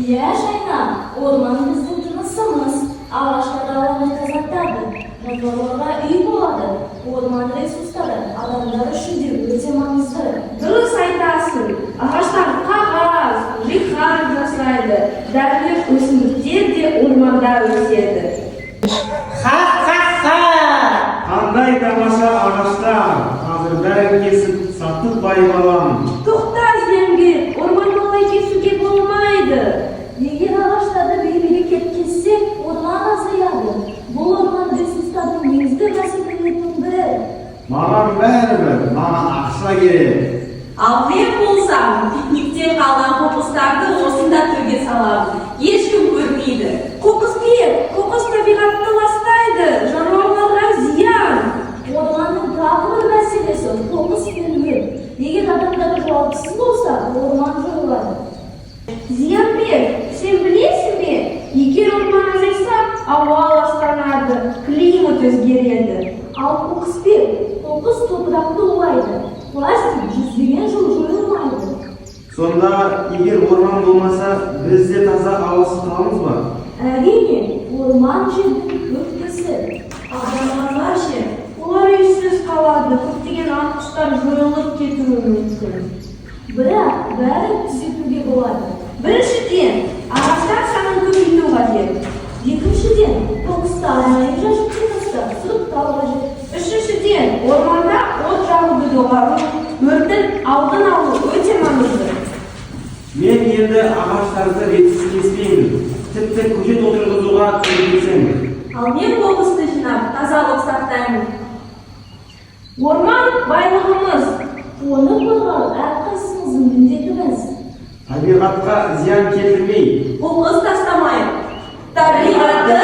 Иә, Жайна, орман біздің тынысымыз. Ағаштар ауаны тазартады, жануарларға үй болады. Орман ресурстары адамдар үшін де өте маңызды. Дұрыс айтасың. Ағаштар қағаз, жиһаз жасайды. Дәрілік өсімдіктер де орманда өседі. Ха-ха-ха! Қандай тамаша ағаштар! Қазір бәрін кесіп, сатып байып аламын. Тоқта, Зиянбек, орманды олай кесуге болмайды. Егер ағаштарды бейберекет кессек, орман азаяды. Бұл орман ресурстарының негізгі мәселелерінің бірі. Маған бәрібір, маған ақша керек. Ал мен болсам, пикниктен қалған қоқыстарды осында төге саламын. Ешкім көрмейді. Қоқысбек, қоқыс табиғатты ластайды, жануарларға зиян. Орманның тағы бір мәселесі – қоқыс пен өрт. Егер адамдар жауапсыз болса, орман жойылады. Зиянбек, сен білесің бе, егер орман азайса, ауа ластанады, климат өзгереді. Ал Қоқысбек, қоқыс топырақты улайды. Пластик жүздеген жыл жойылмайды. Сонда егер орман болмаса, біз де таза ауасыз қаламыз ба? Әрине, орман жердің өкпесі. Ал жануарлар ше, олар үйсіз қалады, көптеген аң құстар жойылып кетуі мүмкін. Бірақ бәрін түзетуге болады. Біріншіден, ағаштар санын көбейту қажет. Екіншіден, қоқысты арнайы жәшікке тастап, сұрыптау қажет. Үшіншіден, орманда от жағуды доғару, өрттің алдын алу өте маңызды. Мен енді ағаштарды ретсіз кеспеймін. Тіпті көшет отырғызуға көмектесемін. Ал мен қоқысты жинап, тазалық сақтаймын. Орман – байлығымыз. Оны қорғау әрқайсымыздың міндетіміз. Табиғатқа зиян келтірмей, Қоқыс тастамай, табиғатты